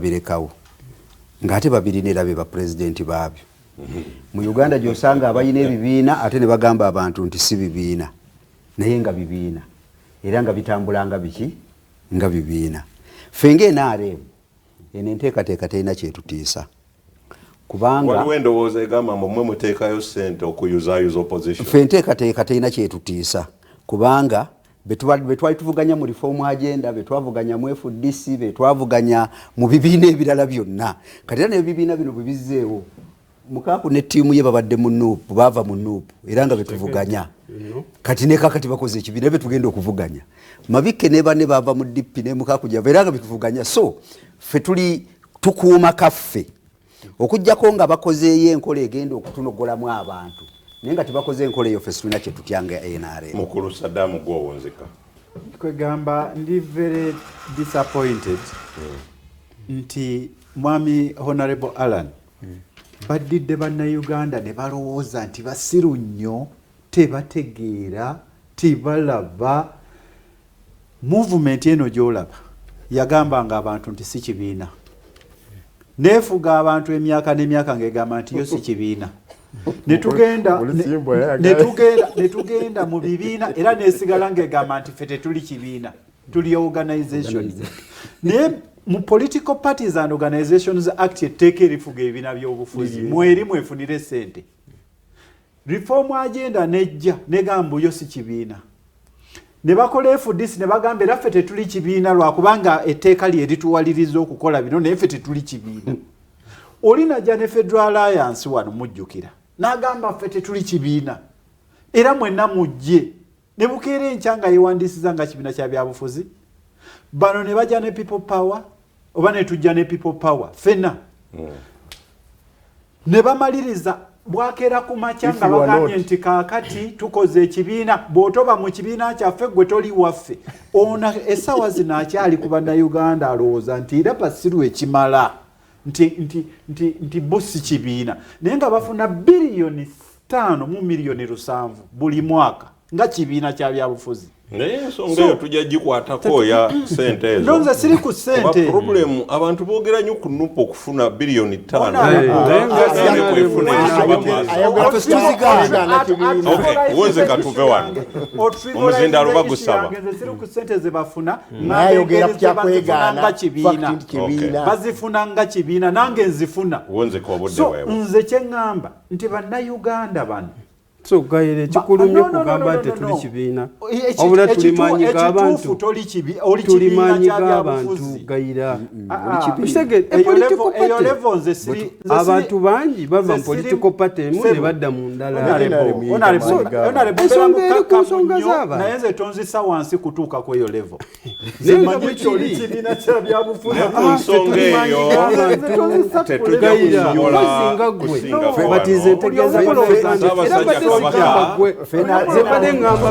Birekawo ng'ate babirina era be bapulezidenti baabyo mu Uganda. Gyosanga abalina ebibiina ate ne bagamba abantu nti si bibiina, naye nga bibiina era nga bitambula nga biki, nga bibiina. Ffe nga NRM, eno enteekateeka terina kyetutiisa kubanga Waliwo endowooza egamba mbu mmwe muteekayo ssente okuyuzaayuza opposition. Ffe enteekateeka terina kyetutiisa kubanga betwali tuvuganya mu Reform Agenda, betwavuganya mu FDC, betwavuganya mu bibiina ebirala byonna. Kati era nebibiina bino bwe bizzeewo, Mukaaku ne ttiimu ye babadde mu NUP, baava mu NUP era nga betuvuganya. Kati ne kakati bakoze ekibiina, betugenda okuvuganya. Mabikke ne banne bava mu DP, ne Mukaaku gyava era nga betuvuganya. So ffe tuli tukuuma kaffe okugjako nga bakozeeyo enkola egenda okutunogolamu abantu, naye nga tebakoze enkola eyo, ffe situlina kyetutya nga NRM. Mukulu Saddaamu, gwowunzika. Kwegamba ndi very disappointed nti mwami Honorable Allan baddidde Bannayuganda ne balowooza nti basiru nnyo, tebategeera, tibalaba movement eno gy'olaba. Yagambanga abantu nti si kibiina, neefuga abantu emyaka n'emyaka ng'egamba nti yo si kibiina. Netugenda mu bibiina era nesigala ng'egamba nti ffe tetuli kibiina, tuli organization. Naye mu Political Parties and Organizations Act, etteeka erifuga ebibiina by'obufuzi, mweri mwefunire sente. Reform Agenda nejja negamba yo si kibiina, ne bakola FDC ne bagamba era ffe tetuli kibiina lwakubanga etteeka lye lituwaliriza okukola bino, naye ffe tetuli kibiina. Oli najja ne Federal Alliance wano, mujjukira, n'agamba ffe tetuli kibiina era mwenna mujje. Ne bukeera enkya nga yewandiisiza nga kibiina kya byabufuzi. Bano ne bajja ne People Power, oba ne tujja ne People Power ffenna ne bamaliriza bwakeera ku makya nga bagambye nti kaakati tukoze ekibiina, bw'otoba mu kibiina kyaffe gwe toli waffe. Ono essaawa zino akyali ku Bannayuganda alowooza nti era basiru ekimala nti bo si kibiina, naye nga bafuna 5.7 biliyoni buli mwaka nga kibiina kya byabufuzi. Naye ensonga eyo tujja gikwatako ya sente ezo. Ndowooza siri ku ssente. Problem, abantu boogera nnyo ku NUP okufuna 5 biliyoni. Wunze katuve wano, omuzindaalo bagusaba. Siri ku ssente ze bafuna. Nayogera ku kyakwegaana. Kibiina bazifuna nga kibiina, nange nzifuna. Wunzika obudde. So nze kyeŋŋamba nti Bannayuganda bano So Gayire, ekikulumye kugamba nti tetuli kibiina, wabula tuli maanyi g'abantu, tuli maanyi g'abantu. Gayira, abantu bangi bava mu political party emu ne badda mu ndala. Ensonga eri ku nsonga z'abantu. Naye nze tonzisa wansi kutuuka ku eyo level. Manyi kyoli kibiina kya byabufuzi. Ku nsonga eyo tetujja kusobola kusinga. Bati nze ntegeeza era badde sigamba gwe, nze mbadde ŋŋamba.